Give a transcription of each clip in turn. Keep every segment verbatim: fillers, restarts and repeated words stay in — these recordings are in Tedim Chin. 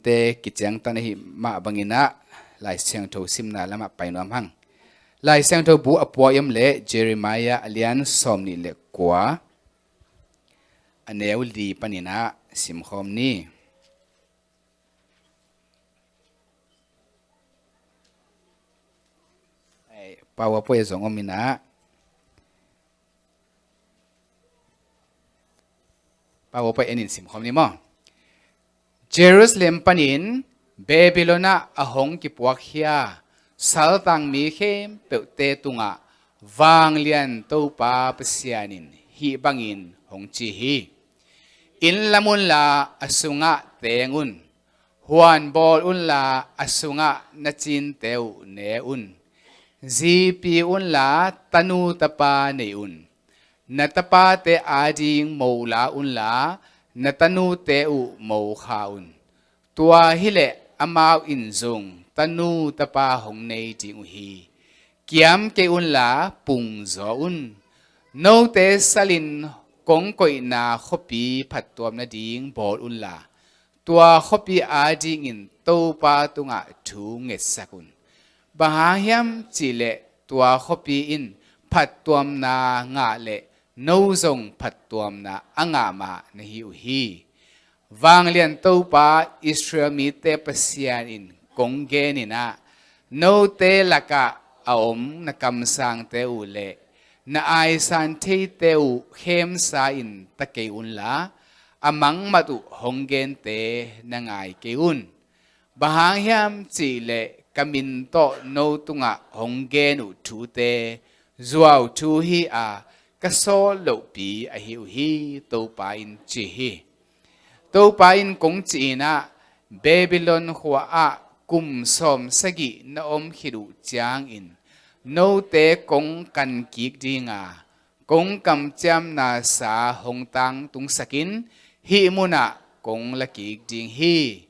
te kiciangtan ahi mah bangin ah Lai Siangtho simna lamah pai nuam hang. Lai Siangtho bu a pua i om leh Jeremiah a lian sawm nih le kua, a neu li panin ah simkhawm ni. Ai, PowerPoint zong om in ah, PowerPoint en in simkhawm ni maw. Jerusalem panin Babylon ah a hong kipuakkhia saltang mi khempeuhte tungah vanglian Topa Pasian in hih bangin hong ci hi. Inn lam unla a sungah teng un. Huan bawl unla a sungah na cinte uh ne un. Zipi unla tanu tapa nei un. Na tapate ading mo la unla na tanute uh mo kha un. Tua hileh amau in zong tanu tapa hong nei ding uh hi. Kiam kei unla pungzaw un. Note salin kong koihna khuapi phattuam nading bawl unla tua khuapi adingin Topa tungah thu ngetsak un. Bang hang hiam cihleh tua khuapi in phattuamna ngah leh no zong phattuamna a ngah mah na hi uh hi. Vanglian Topa Israel mite Pasian in kong gen in ah, note lakah a om na kamsangte uh le na aisan theite uh khemsa in ta kei unla, a mangmat uh hong gente na ngai kei un. Bang hang hiam cihleh ka min tawh no tungah hong gen uh thute zuau thu hi a, ka sawt lohpi ahi uh hi, Topa in ci hi. Topa in kong ci in ah, Babylon khua ah kum sawm sagih na om khit uh ciangin note kong kan kik ding a, kong kamciamna sa hong tangtungsakin hih munah kong la kik ding hi.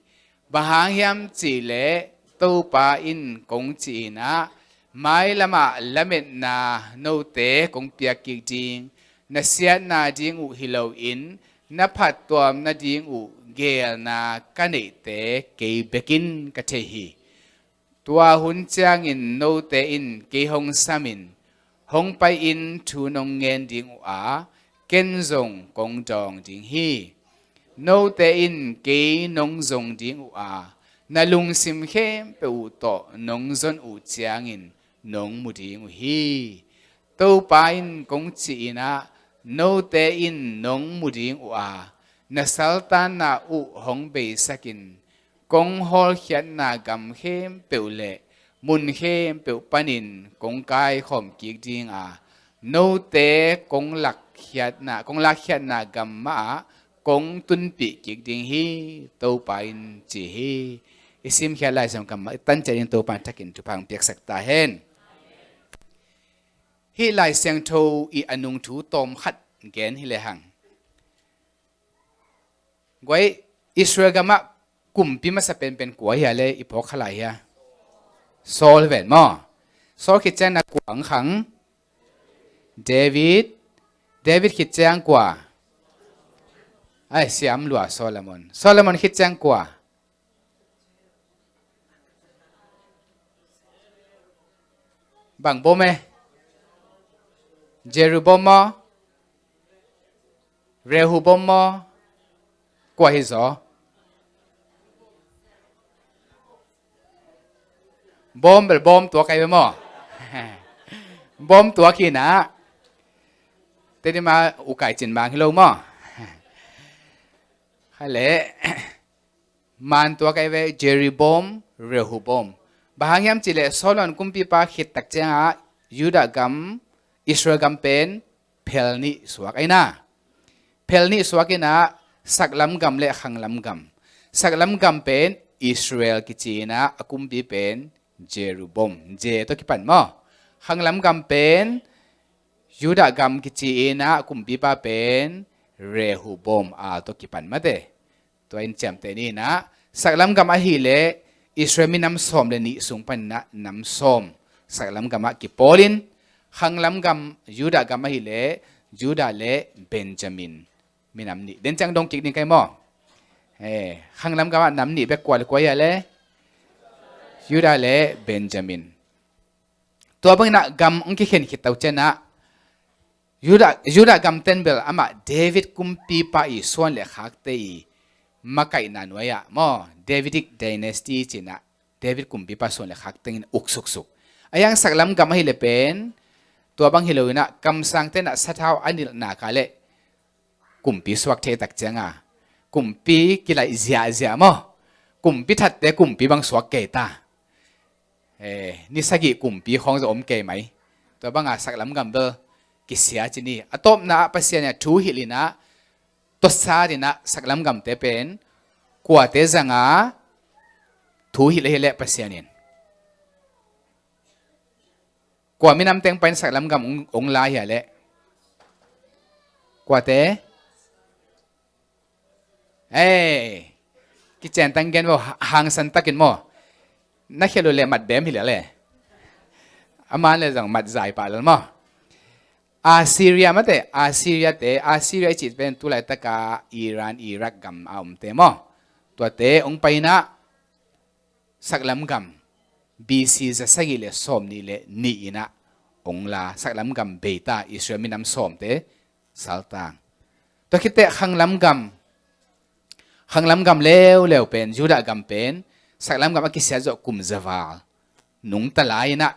Bang hang hiam cihleh Topa in kong ci in ah, mailamah lametna note kong piak kik ding, na siatna ding uh hi loin na phattuam nading uh geelna ka neihte kei bekin ka thei hi. Tua hun ciangin note in kei hong samin hong pai-in thu nong ngen ding uh a, ken zong kong dawng ding hi. Note in kei nong zong ding uh a, na lungsim khempeuh uh tawh nong zon uh ciangin nong mu ding uh hi. Topa in kong ci in ah, note in nong mu ding uh a, na saltanna uh hong beisakin kong hawlkhiatna gam khempeuh le mun khempeuh panin kong kaikhawm kik ding a, note kong lakkhiatna, kong lakkhiatna gam mahah kong tunpih kik ding hi, Topa in ci hi. I simkhiat Lai Siangtho gam mah i tan ciat in Topa in thakin thupha hong piaksak ta hen. Hih Lai Siangtho i a nung thu tawm khat gen hi lehang. Guai, Israel gamah kumpi masa penpen kua hi a le i phawk kha lai hi a? Saul hi ven maw? Saul khit ciang na kua ang khang? David. David khit ciang kua? Ai, siam lua Solomon. Solomon khit ciang kua? Bang bom e? Jeroboam maw? Rehoboam maw? Kua hi zaw? Bawm bel bawm tuak ai ve maw? Bawm tuak hi na. Teni ma ukai cin mang hi lo maw? Hale. Man tuak ai ve Jeroboam, Rehoboam. Bang hang hiam cih leh Solomon kumpipa khit tak ciangah Judah gam, Israel gam pen phel nih suak ai na. Phel nih suak in ah saklam gam le khanglam gam. Saklam gam pen Israel kici in ah a kumpi pen Jeroboam, Je tawh kipan maw. Khanglam gam pen Judah gam kici in ah a kumpipa pen Rehoboam, Al tawh kipan mate. Tua in ciamteh ni in ah saklam gam ahih leh Israel minam sawm le nih sung panin ah nam sawm saklam gamah kipawlin, khanglam gam Judah gam ahih leh Judah le Benjamin minam nih. Den ciang dong kik ding kai maw? Eh, khanglam gamah nam nih bek, kua le kua hia le? Judah le Benjamin. Tua bangin ah gam hong kikhen khit to ciangin ah Judah, Judah gamten bel amah David kumpipa i suan le khakte i makaihna nuai-ah maw, Davidic dynasty ci-in ah David kumpipa suan le khak tengin uk suksuk. Ahi hang saklam gam ahih leh pen tua bang hi lo-in ah kamsangte in ah sathau a nilh nak leh kumpi suak thei tak ciangin ah kumpi kilaih ziahziah maw, kumpi thatte kumpi bang suak kei ta. Eh, ni sagih kumpi khawng zong om kei mai. Tua bangin ah saklam gam bel kisia ci ni. A tawpna ah Pasian in ah thu hilh in ah, tuasat in ah saklam gamte pen kuate zang a thu hilh ahih leh Pasian in, kua minam teng pan saklam gam hong, hong la hia le? Kuate? Eh, kician tang gen vo, ha-, hangsan takin maw. Na khel uh leh mat bem hi lel e. Aman leh zong mat zai pah lel maw. Assyria mate, Assyria te, Assyria i cih pen tu laitak a Iran, Iraq gam a omte maw. Tuate hong pai in ah saklam gam B C za sagih le sawmnih le nih in ah hong la, saklam gam bei ta, Israel minam sawmte saltang. Tua khit teh khanglam gam, khanglam gam leuleu pen, Judah gam pen saklam gam a kisiat zawh kum za val nungta lai in ah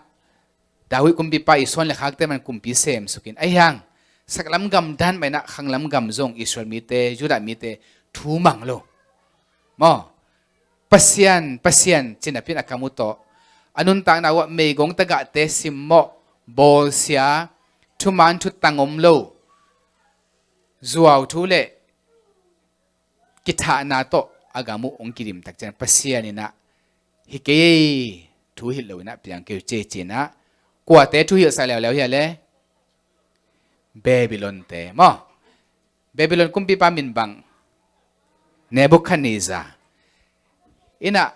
David kumpipa i suan le khakte bang kumpi semsuk in, ahi hang saklam gam dan mah in ah khanglam gam zong Israel mite, Judah mite thu mang lo maw. Pasian, Pasian ci napi in a kam uh tawh, a nuntakna uh ah meigong tagahte simmawh, bawlsia, thuman thutang om lo, zuauthu le kithahna tawh a gam uh hong kidim tak ciang Pasian in ah, hi kei ei, thu hilh lo in ah piang kei uh ci, ci-in ah, kuate thu hilhsak leuleu hia le? Babylon te maw. Babylon kumpipa min bang? Nebuchadnezzar. In ah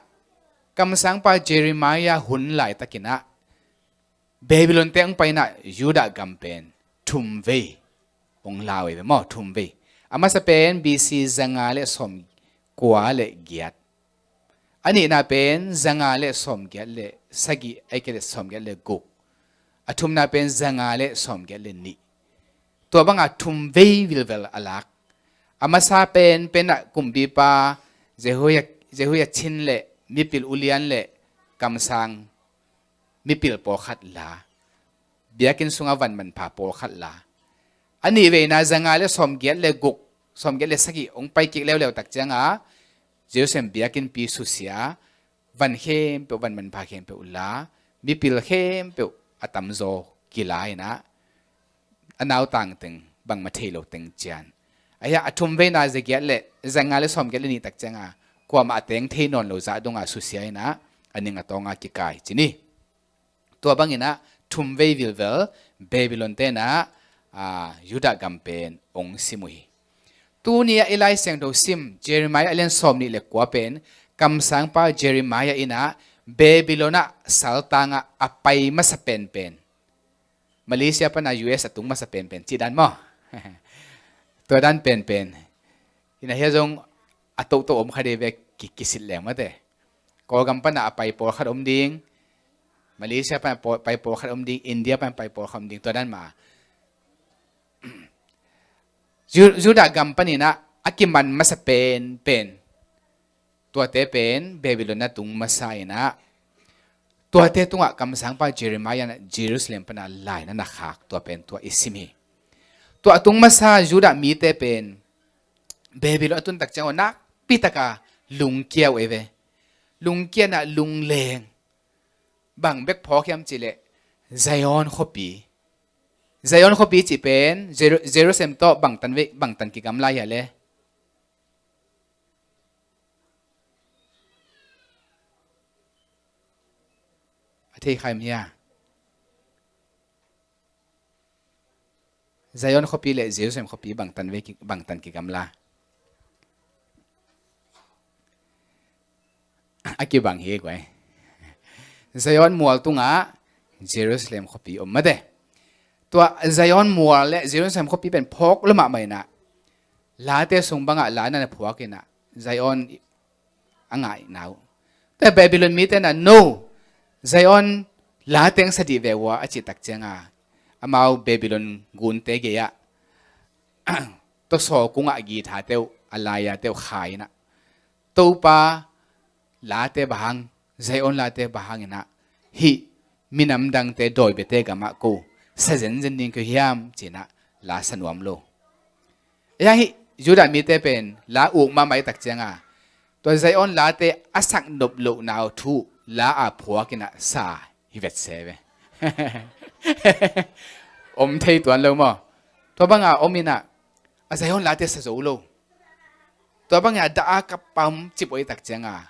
kamsangpa Jeremiah hun laitakin ah Babylon te hong pai in ah Judah gam pen thum vei hong la uh hi ve maw, thum vei. A masa pen B C za nga le sawmkua le giat. A nihna pen za nga le sawmgiat le sagih, ahih kei leh sawmgiat le guk. A thumna pen za nga le sawmgiat le nih. Tua bangin ah thum vei vilvel a lak. A masa pen, pen ah kumpipa Jehoia-, Jehoiachin le mipil ulian le kamsang mipil pawlkhat la, biakinn sungah van manpha pawlkhat la. A nih veina za nga le sawmgiat le guk, sawmgiat le sagih hong pai kik leuleu tak ciangin ah Jerusalem biakinnpi susia, van khempeuh, van manpha khempeuh la, mipil khempeuh a tamzaw kila in ah a nautang teng, bangmah thei lo teng cian. Ahi hang a thum veina za giat le, za nga le sawmgiat le nih tak ciangin ah kuamah a teng thei nawn lo zah dongin ah susia in ah a ning a tawngin ah kikai ci ni. Tua bangin ah thum vei vilvel Babylon te in ah, aa, Judah gam pen hong sim uh hi. Tuni ah i Lai Siangtho sim Jeremiah a lian sawmnih le kua pen kamsangpa Jeremiah in ah Babylon ah saltang ah a pai masa penpen, Malaysia pan a U S a tung masa penpen cih dan maw? Tua dan penpen. In ah hia zong a tohtoh om kha dei ve, ki, kisit leng mate. Kawlgam pan a pai pawlkhat om ding, Malaysia pan a pawl, pai pawlkhat om ding, India pan a pai pawlkhat om ding, tua dan mah. Ju-, Judah gam panin ah a kiman masa penpen, tuate pen Babylon a tung masa in ah, tuate tungah kamsangpa Jeremiah in ah Jerusalem pan a lai na na khak, tua pen tua i sim hi. Tua a tung masa Judah mite pen Babylon a tun tak ciang uh nakpi taka lungkia uh ei ve. Lungkia in ah lungleng. Bang bek phawk hiam cih leh Zion khuapi. Zion khuapi cih pen Jeru-, Jerusalem tawh bangtan vei, bangtan kigamla hia le? A thei kha hiam hia? Zion khuapi le Jerusalem khuapi bangtan vei ki, bangtan kigamla? A kibang hi guai. Zion mual tungah Jerusalem khuapi om mate. Tua Zion mual le Jerusalem khuapi pen phawk lua mahmah in ah, Late sung bangah la na na phuak in ah, Zion a ngaihna uh. Tua Babylon mite na no, Zion la teng sa dih ve ua a cih tak cianga, amau Babylon gunte gei-ah tawsaw kungah githa teuh, a laia teuh kha inah, Topa late bang hang, Zion late bang hang inah hih minam dangte dawi biate gamah ko sa zenzen ding kio hiam cinah la sa nuam lo. Ahi hang hih Judah mite pen la uk mahmah i tak cianga, tua Zion late a sak nop lohna uh thu la a phuak inah sa hi vet se ve. Om thei tuan lo maw? Tua banga om inah a Zion late sa zo lo. Tua bangin a dah a ka pam cip uh i tak cianga,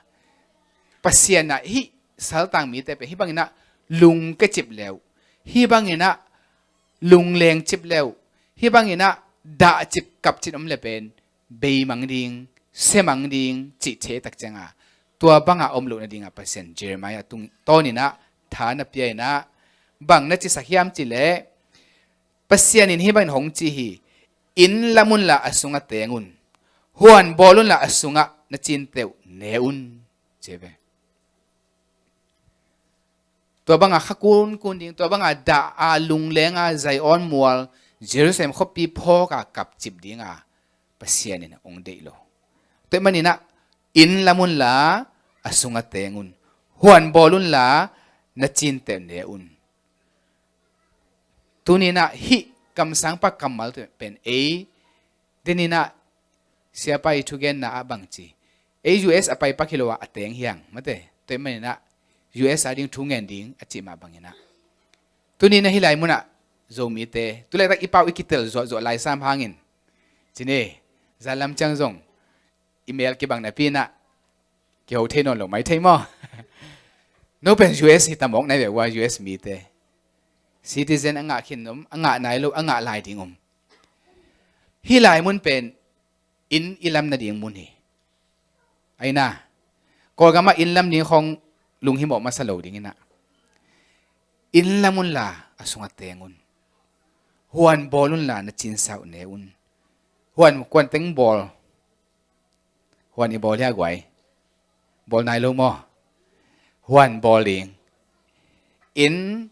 Pasian ah hih saltang mite pen hih banginah lungke cip leuh, hih banginah lungleng cip leuh, hih banginah dah cip kap cin om le pen beimang ding, semang ding cih thei i tak cianga, tua banga om loh nadinga Pasian Jeremiah tung tawninah tha na pia inah bang na cisak hiam cileh, Pasian in hih bangin hong ci hi. Inn lam unla a sungah teng un. Huan bawl unla a sungah na cinteuh ne un, ci ve. Tua banga kha kunkun ding, tua banga dah a lunglenga Zion mual, Jerusalem khuapi phawka kapcip dinga Pasian in hong deih lo. Tua ahih maninah inn lam unla a sungah teng un. Huan bawl unla na cinteuh ne un. Tuninah hih kamsangpa kammal pen ei deninah siapa i thugenna ah bangci, ei U S a paipak hi lo ah a teng hiang mate, tua ahih maninah U S a ding thu ngen ding a cih mah banginah tuninah hih lai munah Zomite tulaitak i pau i kitel zuahzuah laisam hangin cine, zalam ciang zong i mel kibang napi inah kiho thei nawn lo mai thei maw? No pen U S hi tamawk nai ve ua, U S mite citizen a ngah khin om, a ngah nai lo, a ngah lai ding om. Hih lai mun pen inn i lam nading mun hi. Aina Kawlgamah inn lam ding khong lunghimawh masa lo dinginah inn lam unla a sungah teng un. Huan bawl unla na cinsauh ne un. Huan kuanteng bawl. Huan i bawl hia guai? Bawl nai lo maw? Huan bawl ding. Inn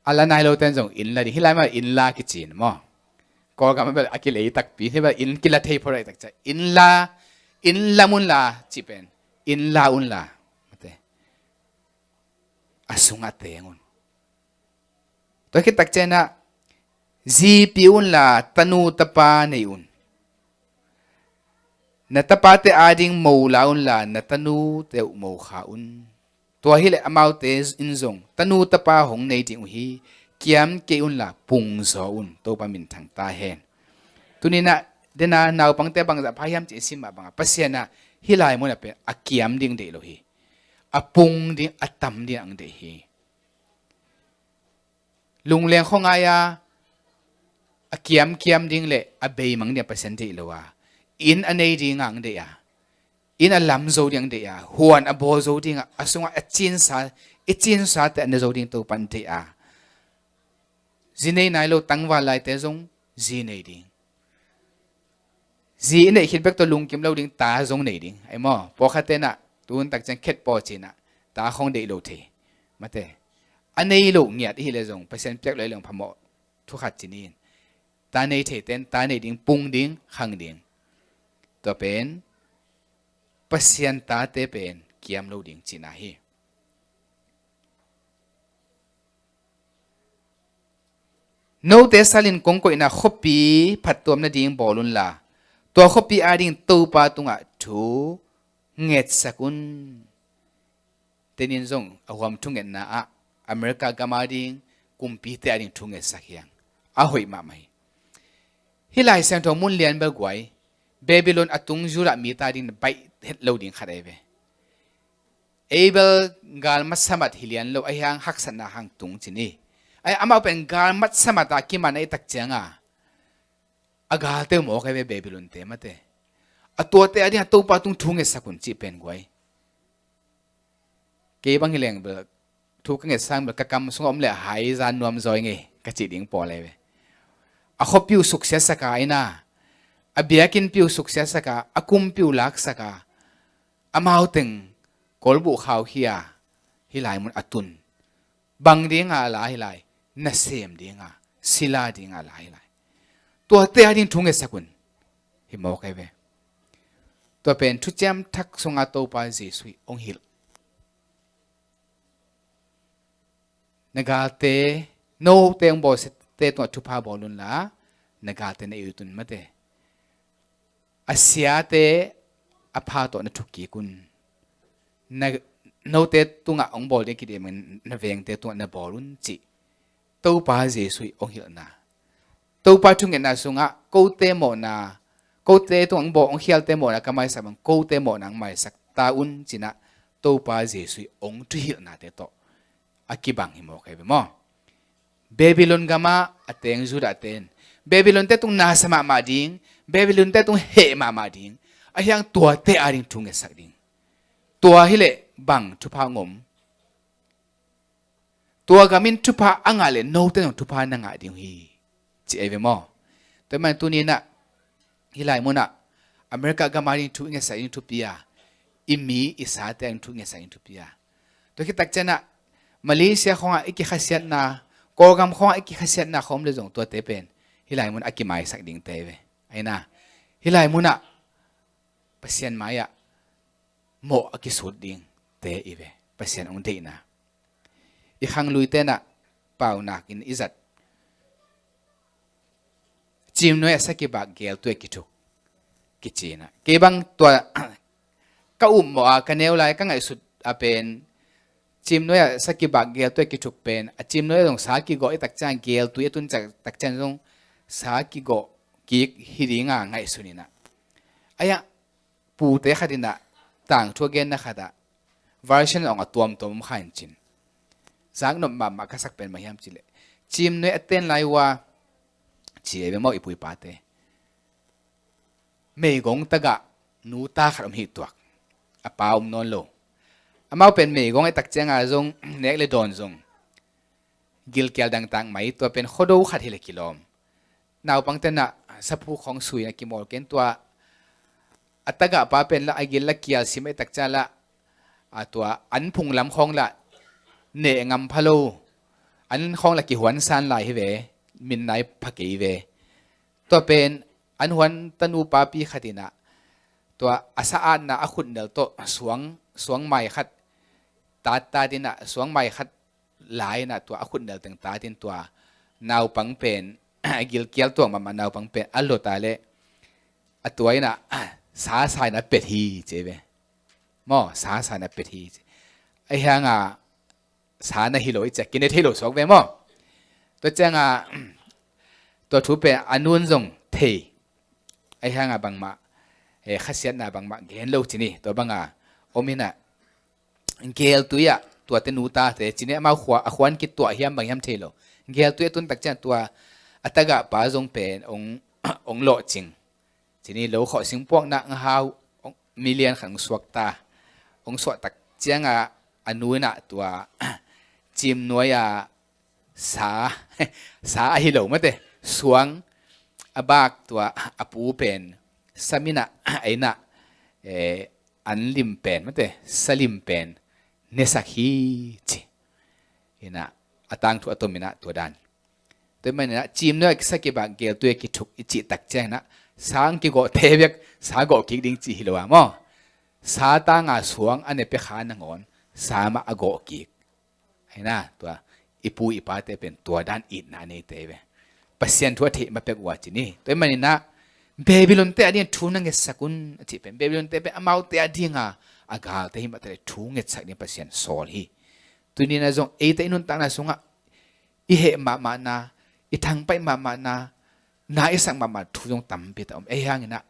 a la nai lo ten zong inn la ding. Hih lai mah inn la kicin maw? Kawlgam a bel a kilei takpi. Hih bel inn kila thei phot a i takcia inn la, inn lam unla cih pen inn la unla mate, a sungah teng un. Tua khit takcianah zipi unla tanu tapa nei un. Na tapate ading mo la unla na tanute uh mo kha un. Tua hileh amaute in zong tanu tapa hong nei ding uh hi. Kiam kei unla pungzaw un, Topa minthang ta hen. Tuninah dena naupangte bangzah pha hiam cih i sim mah bangah Pasian ah hih lai munah pen a kiam ding deih lo hi. A pung ding, a tam ding ang deih hi. Lungleng khuangai a, a kiamkiam ding le a beimang ding a Pasian deih lo a, inn a nei ding ang deih a, inn a lam zo ding ang deih a, huan a bawl zo ding a, a sungah a cinsa, i cinsate a ne zo ding Topa ang deih a, zi nei nai lo tangval laite zong zi nei ding. Zi i neih khit bek tawh lungkim lo ding ta zong nei ding. Ai maw? Pawlkhat tenah tuhun takciang khet paw cinah ta khong deih lo thei. Mate. A nei lo ngiat i hileh zong Pasian piak lo i leng phamawh thukhat cinin. Ta nei thei ten ta nei ding, pung ding, khang ding. Tua pen Pasian tate pen kiam lo ding cina hi. Note salin kongkoihna khuapi phattuam nading bawl unla, tua khuapi ading Topa tungah thu ngetsak un. Tenin zong a huam thungetna ah America gam ading kumpite ading thu ngetsak hiang. A hoih mahmah hi. Hih Lai Siangtho mun lian bel guai, Babylon a tung Judah mite ading na baih het lo ding khat ahi ve. Ei bel gal matsamat hi lian lo, ahi hang haksatna hang tung cin hi. Ai, amau pen gal matsamat a kiman ahi tak cianga a galte uh mawk ahi ve Babylon te mate. A tuate ading a Topa tung thu ngetsak un cih pen guai. Kei bang hi leng bel thu ka ngetsak bel ka kam sungah om le a hai zan nuam zawi ngei ka cih ding pawl ahi ve. A khuapi uh suksiatsak a ina a biakinnpi uh suksiatsak a, a kumpi uh laksak a, amau teng kolbuh khaukhia hih lai mun a tun. Bang dinga a la hih lai? Nasem dinga, sila dinga a la hih lai. Tuate a ding thu ngetsak un. Hi mawk ahi ve. Tua pen Thuciam Thak sunga Topa Jesuh hong hilh. Na galte, note hong bawlsiate tungah thupha bawl unla, na galte na it un mate. A siate a pha tawh na thuk kik un. Na, note tungah hong bawl ding kidiem in na vengte tungah na bawl un cih Topa Jesuh hong hilhna. Topa thungetna sungah kote mawhna, kote tungah hong bawl, hong khialte mawhna ka maisak bang, kote mawhna hong maisak ta un cinah Topa Jesuh hong thuhilhnate tawh a kibang hi mawk ahi ve maw? Babylon gamah a teng Judah ten Babylon te tung nasa mahmah ding, Babylon te tung heh mahmah ding, a hiang tuate a ding thu ngetsak ding. Tua hileh bang thupha ngom? Tua gamin thupha a ngah leh note nong thupha na ngah ding uh hi, ci ahi ve maw? Tua man tuninah hih lai munah America gama ding thu i ngetsak ding thupi a, i mi i sate a ding thu i ngetsak ding thupi a. Tua khit takcianah Malaysia khawngah i kikhasiatna, Kawlgam khawngah i kikhasiatna khawm le zong tuate pen hih lai mun a kimaisak dingte ve. Aina hih lai munah Pasian mai-ah mawh a kisut dingte i ve. Pasian hong deihna i khanglui tenah paunak in i zat. Cimnuai a sakibak geltui a kithuk kicinah kei bang tua ka upmawh a ka neu lai ka ngaihsut a pen cimnuai a sakibak geltui a kithuk pen a cimnuai a zong sa kigawh i takciang geltui a tun takciang zong sa kigawh kik hi dinga ngaihsun inah. Aia pute khat inah tangthu a genna khatah version ong a tuamtuam om kha in cin. Zaknop mahmah ka sak pen bang hiam cileh cimnuai a ten lai uh a ci ei ve maw i pu i pate. Meigong tagah nu ta khat om hi tuak. A pa om nawn lo. Amau pen meigong a i takcianga zong nek le dawn zong gilkial dangtak mai tua pen khodo khat hi le kilawm. Naupang tenah saphu khawng sui a kimawl ken tua a tagah pa pen lah a gil la kial sim a i takcia lah a tua an phung lam khawng lah neh ngam pha lo. An khawng lah kihuan san lai hi ve. Min nai pha kei ve. Tua pen an huan tanu papi khat inah tua a sa-atna a khutnel tawh suang, suang mai khat tat tat inah suang mai khat lai inah tua a khutnel teng tat in tua naupang pen a gilkial tuak mahmah naupang pen a lota le a tua inah sa sa inah pet hi ci ve. Maw sa sa inah pet hi ci. A hianga sa na hi lo i cia kine thei lo suak ve maw? Tua cianga tua thu pen a nun zong thei. A hianga bangmah khasiatna bangmah gen lo ci ni. Tua banga om inah geltui ah tuate nu tate ci ni amau khua a khuan kituah hiam bang hiam thei lo. Geltui a tun takciang tua a tagah pa zong pen ong, ong lawhcing. Cini lo khawh singpuakna ngahau milian khat hong suakta. Hong suahtak cianga a nu inah tua cimnuai a sa, sa ahi lo mate suang a bak tua a pu pen saminah a inah an lim pen mate salim pen nesak hi ci. Inah a tangthu a tom inah tua dan. Tua maninah cimnuai a kisa kibak geltui a kithuk i cih takcianginah sa ang kigawh te bek sa gawh kik ding cih hi lo a maw? Sa tanga suang a ne pekha nangawn sa mah a gawh kik. Aina tua i pu i pate pen tua dan itna neite ve. Pasian thu a theih ma pek uh a ci ni. Tua maninah Babylon te a ding thu na ngetsak un a cih pen Babylon te pen amaute a dinga a galte hi mah tale thu ngetsak ding Pasian sawl hi. Tuninah zong eite i nuntakna sungah i heh mahmahna, i thangpaih mahmahna, na i sak mahmah thu zong tampi ta om. Ei hanginah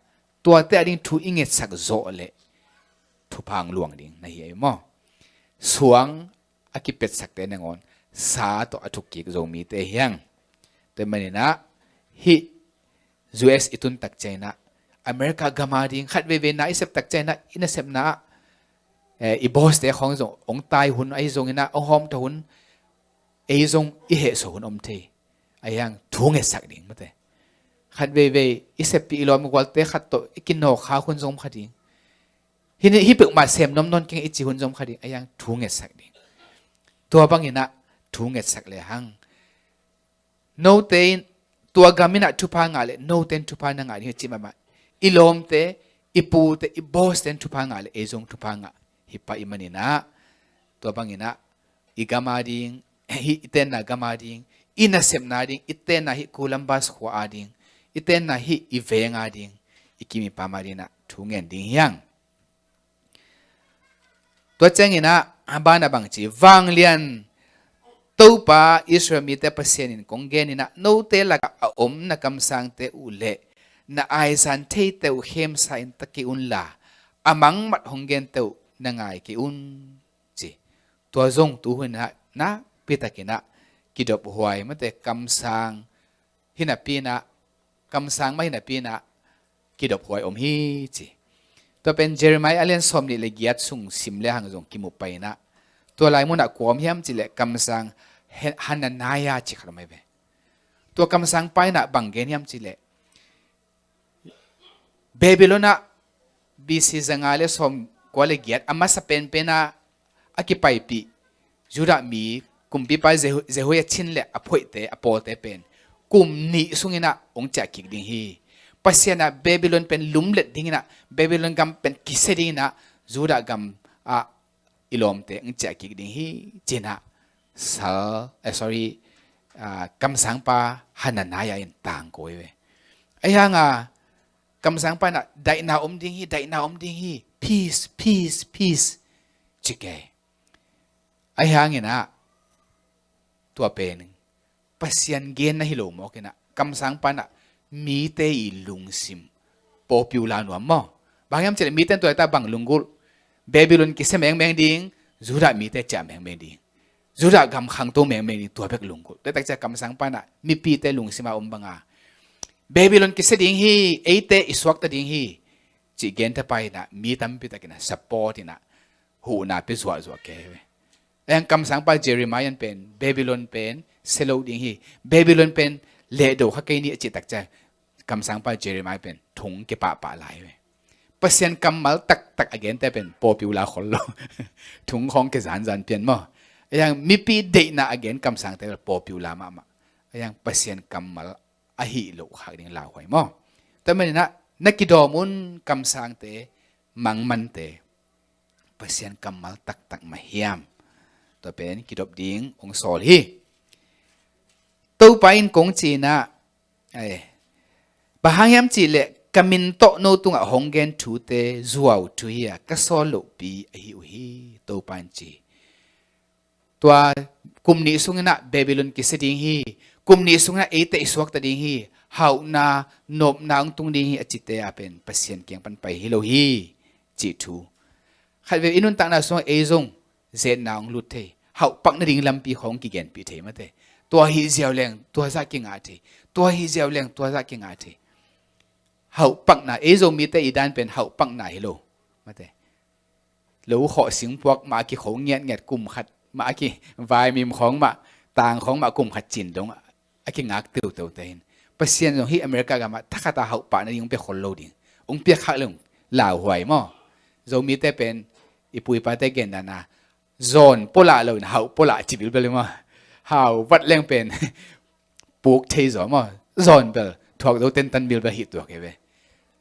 tuate a ding thu i ngetsak zawh leh thupha ang luang ding na hi ei maw? Suang a kipetsakte nangawn sa tawh a thukkik Zomite hiang. Tua maninah hih U S i tun takcianginah America gama ding khat veivei na i sep takcianginah i nasepna ah i bawste khawng zong ong tai hun ahi zonginah ong hawmtha hun ei zong i hehso hun om thei. Ahi hang thu ngetsak ding mate. Khat veivei i seppih i lawm gualte khat tawh i kinawk kha hun zong kha ding. Hih, hih peuhmah sem nuam nawn keng i ci hun zong kha ding. Ahi hang thu ngetsak ding. Tua bangin ah thu ngetsak le hang, note in tua gam in ah thupha ngah le note in thupha na ngah ding hi ci mahmah. I lawmte, i pute, i boss te in thupha ngah le ei zong thupha ngah hi pah i manin ah, tua bangin ah i gam a ding, hih i tenna gam a ding, i nasepna ding, i tenna hih Columbus khua a ding, i tenna hih i veng a ding, i kim i pam a ding ah thu ngen ding hi hang. Tua ciangin ah a ban ah bang ci, vanglian Topa Israel mite Pasian in kong gen in ah, note lakah a om na kamsangte uh le na aizan theite uh khemsa in ta kei unla, a mangmat hong gente uh na ngai kei un, ci. Tua zong tu hun ah nakpi takin ah kidop huai, mate, kamsang hi napi in ah, kamsang mah hi napi in ah kidop huai om hi, ci. Tua pen Jeremiah a lian sawm nih le giat sung sim le hang zong kimu pai in ah, tua lai mun ah kua om hiam cih leh kamsang He-, Hananiah ci khat om ahi ve. Tua kamsang pa in ah bang gen hiam cih leh, Babylon ah B C zanga le sawm kua le giat a masa penpen ah a kipaipih Judah mi kumpipa Jehu-, Jehoiachin le a phoihte, a pawlte pen kum nih sungin ah hong ciah kik ding hi. Pasian ah Babylon pen lumlet dingin ah, Babylon gam pen kisia dingin ah Judah gam ah i lawmte hong ciah kik ding hi, ci-in ah sal, eh, sorry, ah, kamsangpa Hananiah in tangko hi ve. Ahi hang a kamsangpa in ah daihna om ding hi, daihna om ding hi, peace, peace, peace, ci kei. Ahi hangin ah tua pen Pasian genna hi lo mawk in ah kamsangpa in ah mite i lungsim popular nuam maw? Bang hiam cih leh mite in tua laitak bang lunggulh? Babylon kisia mengmeng ding, Judah mite ciah mengmeng ding, Judah gam khangto mengmeng ding, tua bek lunggulh. Tua laitak ciah kamsangpa in ah mipite lungsim a om banga Babylon kisia ding hi, eite i suakta ding hi, cih gente pa in ah mi tampi takin ah support in ah huhna pia zuahzuah kei hi ve. Ahi hang kamsangpa Jeremiah in pen Babylon pen sia lo ding hi, Babylon pen lehdo kha kei ni a cih tak ciang kamsangpa Jeremiah pen thu kipahpah lai hi ve. Pasian kammal taktak a gente pen popular khol lo. Thu khawng kizanzan pian maw? Ahi hang mipi deihna a gen kamsangte popular mahmah. Ahi hang Pasian kammal ahih loh khak ding lauhuai maw? Tua manin ah na kidawm un kamsangte, mangmante, Pasian kammal taktak mah hiam? Tua pen kidop ding hong sawl hi. Topa in kong ci-in ah, eh, bang hang hiam cih leh ka min tawh no tungah hong gen thute zuau thu hi a, ka sawl lohpi ahi uh hi, Topa in ci. Tua kum nih sungin ah Babylon kisia ding hi, kum nih sungin ah eite i suakta ding hi, hauhna, nopna hong tung ding hi a cite a pen Pasian kiang pan pai hi lo hi, cih thu. Khatvei i nuntakna sungah ei zong zetna hong lut thei, hauhpak nading lampi khawng kigenpih thei mate. Tua hi ziau leng tua zah kingah thei, tua hi ziau leng tua zah kingah thei. Hauhpakna, ei Zomite i dan pen hauhpakna hi lo mate. Lo khawh singpuak mah a kikho ngiatngiat, kum khat mah a ki vaimim khawng mah, tang khawng mah kum khat cin dong a kingak teuteute hin. Pasian zong hih America gamah thakhat a hauhpah nading hong pia khol lo ding, hong piak khak leng lauhuai maw? Zomite pen i pu i pate gen dan a, zawn pua lah lo in hauh pua lah ci bilbel hi maw? Hau vat leng pen puk thei zaw maw? Zawn bel thuak zo tentan bilbel hi tuak hi ve.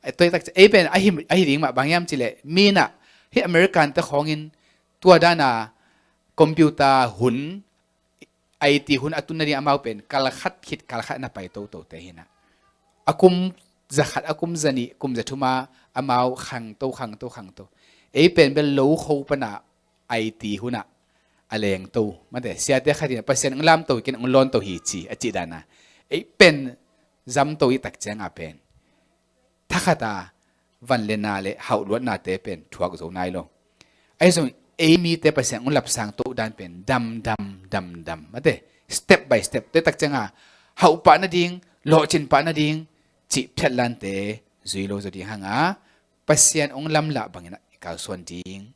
Tua tak ei pen ahi, ahi ding mah, bang hiam cih leh mi in ah hih American te khawngin tua dan a computer hun, I T hun a tun nading amau pen kal khat khit kal khat na pai totote hi in ah, a kum za khat, a kum za nih, kum za thum a amau khangto, khangto, khangto. Ei pen bel lo kho pan a I T hun ah a lengto mate. Siate khat in Pasian hong lamto hi kei in, hong lawnto hi ci a cih dan a, ei pen zamto i tak ciang a pen thakhat a van le na le hauh luatnate pen thuak zo nai lo. Ahi zong ei mite Pasian hong lapsang to dan pen dam, dam, dam, dam mate. Step by step te tak ciang a hauh pah nading, lawhcin pah nading cih phiatlante zui lo zo ding hang a, Pasian hong lamlah bangin ah i kalsuan ding.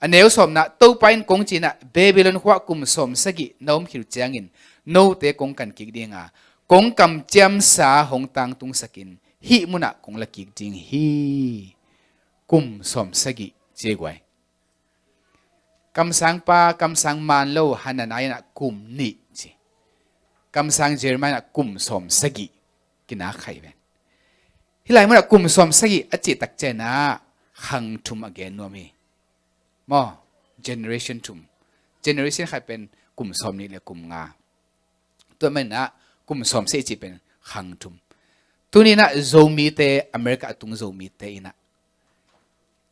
A neu sawmna, Topa in kong ci-in ah, Babylon khua kum sawm sagih na om khit uh ciangin note kong kan kik ding a, Kong kamciamsa hong tangtungsakin hih munah kong la kik ding hi. Kum sawm sagih ci guai. Kamsangpa, kamsang man lo Hananiah inah kum nih ci. Kamsang Jeremiah inah kum sawm sagih kinak khai ven. Hih lai munah kum sawm sagih a cih takcianah khang thum a gen nuam hi. Maw, generation thum. Generation khat pen kum sawm nih le kum nga. Tua manah kum sawm sagih cih pen khang thum. Tuninah Zomite, America a tung Zomite inah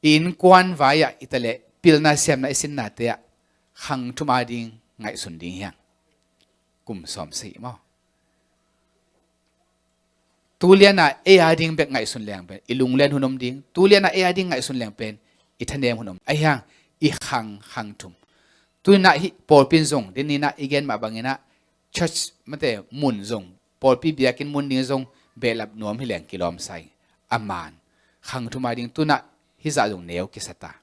i innkuan vai-ah i taleh pilna siamna i sinnate ah khang thum ading ngaihsun ding hiang. Kum sawm sagih maw. Tulianah ei ading bek ngaihsun leng pen i lunglen hun om ding. Tulianah ei ading ngaihsun leng pen i thanem hun om. Ahi hang i khang, khang thum. Tuninah hih pawlpi in zong, tuninah i gen mah banginah church mate mun zong, pawlpi biakinn mun ding zong behlap nuam hi leng kilawm sa ing. A man khang thum ading tuninah hih zah zong neu kisa ta.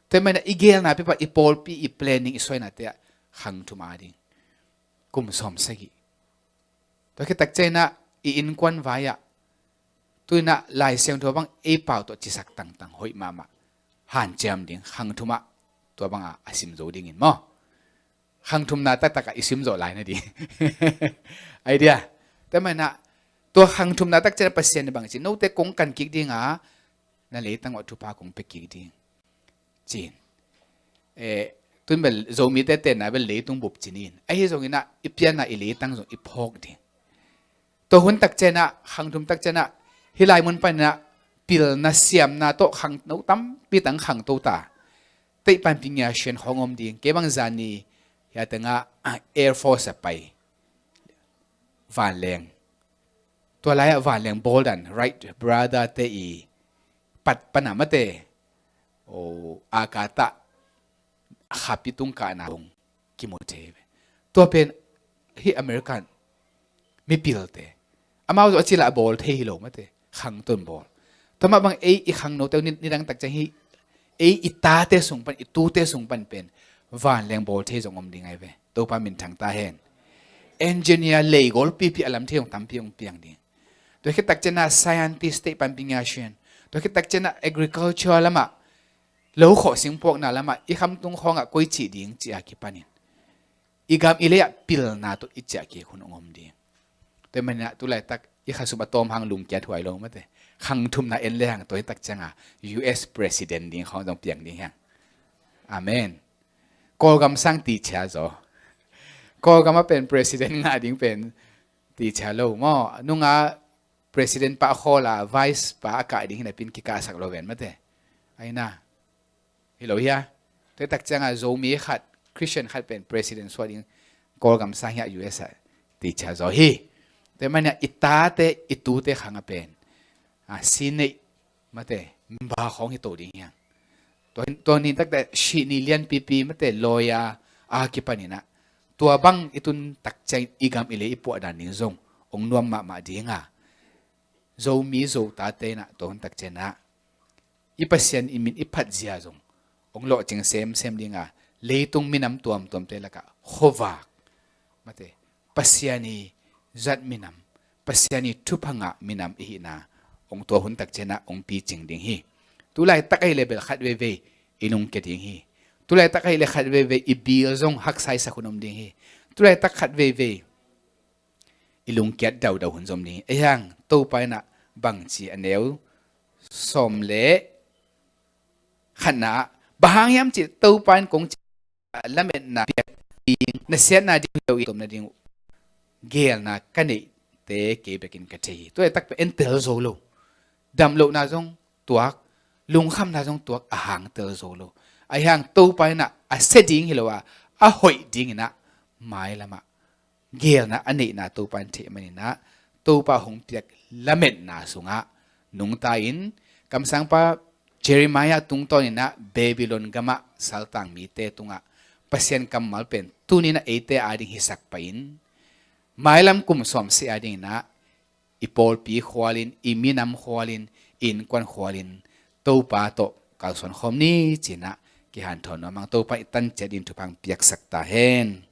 Tua manah i gelna pipa i pawlpi i planning i suainate ah khang thum ading kum sawm sagih. Tua khit takcianah i innkuan vai-ah tuninah Lai Siangtho bang ei pau tawh cisak tangtang hoih mahmah. Hanciam ding khang thumah tua bangah a sim zo dingin maw. Khang thumna taktakah i sim zawh lai na ding. Idea. Tua manah tua khang thumna takcianah Pasian in bang ci, note kong kan kik dinga na leitang uah thupha kong pia kik ding. Cin. Eh, tun bel Zomite tenna bel leitung bup cinin. Ahi zonginah i pianna i leitang zong i phawk ding. Tua hun takcianah, khang thum takcianah, hih lai mun paninah pilna siamna tawh khangno tampi tang khangto ta. Teih Panpi Ngiasian khawng om ding. Kei bang zani hiatengah Air Force a pai. Vanleng. Tua lai-ah vanleng bawldan, Wright brother te i pat pana mate. O, a kata khapi tung kahna hong kimu thei ve. Tua pen hih American mipilte. Amau zawh a cilah a bawl thei hi lo mate. Khangton bawl. Tua mah bang ei i khangnote uh ni, nidang takciang hih ei i tate sung pan, i tute sung pan pen vanleng bawl thei zong om ding ai ve. Topa minthang ta hen. Engineer leigol pipi a lam thei zong tampi hong piang ding. Tua khit takcianah scientist Teih Panpi Ngiasian. Tua khit takcianah agriculture lamah lo khawh singpuakna lamah i khamtung khawngah koi cih ding ci-a kipanin i gam i lei-ah pilna tawh i ciah kik hun hong om ding. Tua maninah tulaitak i khasum a tawm hang lungkiat huai lo mate. Khang thumna en le hang tua hi takcianga U S president ding khawng zong piang ding hiang. Amen. Kawlgam sang tichia zaw. Kawlgam a pen president ngah ding pen tichia lo maw. Nunga president pa a khawl a vice pa a kah ding hinapin kikahsak lo ven mate. Aina. Hi lo hia. Tua takcianga Zomi khat, Christian khat pen president suah ding Kawlgam sang hiah U S a tichia zaw hi. Tua mania i tate i tute khanga pen a si neih mate, mimba khawng hi to ding hiang. Tua, tua ni takte sih ni lianpipi mate lawyer a kipaninah tua bang i tun takciang i gam i lei i puah dan ding zong ong nuam mahmah dinga Zomi Zotate inah tua hun takcianah i Pasian i min i phatzia zong ong lawhcing semsem dinga leitung minam tuamtuamte lakah khuavak mate Pasian i zat minam, Pasian i thupha ngah minam i hihna ong tua hun takcianah ong picing ding hi. Tulaitak ahih le bel khat veivei i lungkia ding hi. Tulaitak ahih le khat veivei i bil zong haksa i sak hun om ding hi. Tulaitak khat veivei i lungkiat daudau hun zom ding hi. Ei hang Topa inah bangci a neu sawm le khatna ah bang hang hiam cih Topa in kong ci lametna piak ding, na siatna ding lo i tomna ding gelna ka neihte kei bekin ka thei hi. Tua i takpe entel zo lo. Damlohna zong tuak, lungkhamna zong tuak a hangtel zo lo. Ahi hang Topa inah a sia ding hi lo a, a hoih dinginah mailamah gelna a neihna Topa in theih maninah Topa hong piak lametna sungah nungta in kamsangpa Jeremiah tungtawninah Babylon gamah saltang mite tungah Pasian kammal pen tuninah eite ading hisak pahin mailam kum sawm si adinginah i pawlpi khualin, i minam khualin, i innkuan khualin Topa tawh kalsuan khawm ni cinah kihanthawn nuamang Topa i tanciat in thupha piaksak ta hen.